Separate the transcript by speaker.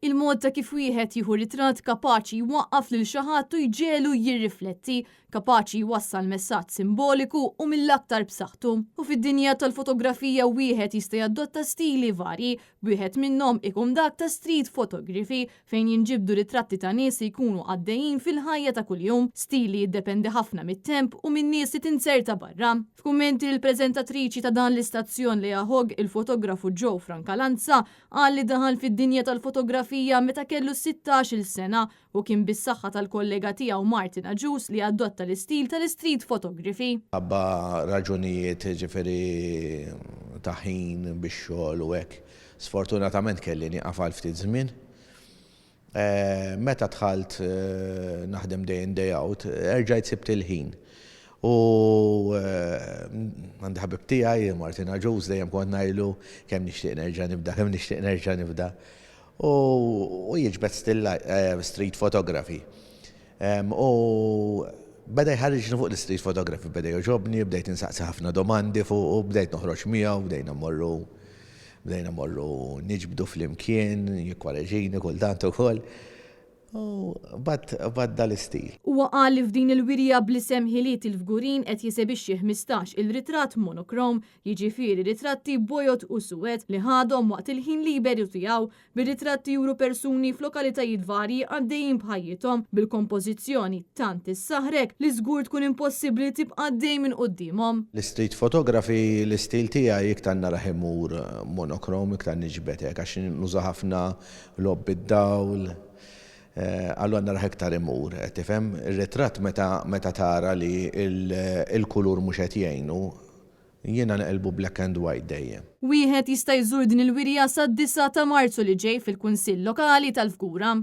Speaker 1: Il-mod ta' kif wieħed jieħu ritratt kapaċi jwaqqaf lil xi ħadd u jġegħlu jirrifletti, kapaċi jwassal messaġġ simboliku u mill-aktar b'saħħtu. U fid-dinja tal-fotografija wieħed jista' jaddotta stili varji, b'wieħed minnhom ikun dak ta' street photography fejn jinġibdu ritratti ta' nies li jkunu għaddejjin fil-ħajja ta' kuljum, stil li jiddependi ħafna mit-temp u min-nies li tinzerta barra. F'kummenti lill-preżentatriċi ta' dan l-istazzjon Lea Hogg, il-fotografu Joe Francalanza qal li daħal fid-dinja tal-fotografija meta kellu 16-il sena u kien bis-saħħa tal-kollega tiegħu Martin Agius li adotta l-istil tal-istreet photography.
Speaker 2: Ħabba raġunijiet ġifieri ta' ħin bix-xogħol u hekk, Sfortunatament kelli nieqaf għal ftit żmien. Meta dħalt naħdem day in day out, erġajt sibt il-ħin. U għandi ħabib tiegħi, Martin Agius, dejjem kont ngħidlu kemm nixtieq nerġa' nibda, kemm nixtieq nerġa' nibda. U jiġbed still street photography. U beda jħarriġni fuq l-street photography, beda jogħġobni, bdejt insaqsi ħafna domandi fuqu, bdejt noħroġ miegħu, bdejna mmorru bdejna mmorru niġbdu flimkien, jikkoreġini kultant ukoll. U bad dal-istil.
Speaker 1: Huwa qal li f'din il-wirja bl-isem Ħiliet il-Fgurin qed jesebixxi 15 il-ritratt monochrome, jiġifieri ritratti bojod u suwed li ħadhom waqt il-ħin liberu tiegħu Bir-ritratti juru persuni f'lokalitajiet varji għaddejjin b'ħajjithom, bil-kompożizzjoni tant issaħħrek li żgur tkun impossibbli tibqa' għaddej minn quddiemhom.
Speaker 2: L-istreet photography, l-istil tiegħi iktar narah imur monochrome, iktar niġbed hekk għax nuża ħafna logħob bid-dawl, allura narah iktar imur, qed tifhem? Ir-ritratt meta meta tara li l-kulur mhux qed jgħinu, Jiena neqilbu black and white dejjem.
Speaker 1: Wieħed jista' jżur din il-wirja sad-disgħa ta' Marzu li ġej fil-Kunsill Lokali tal-Fgura.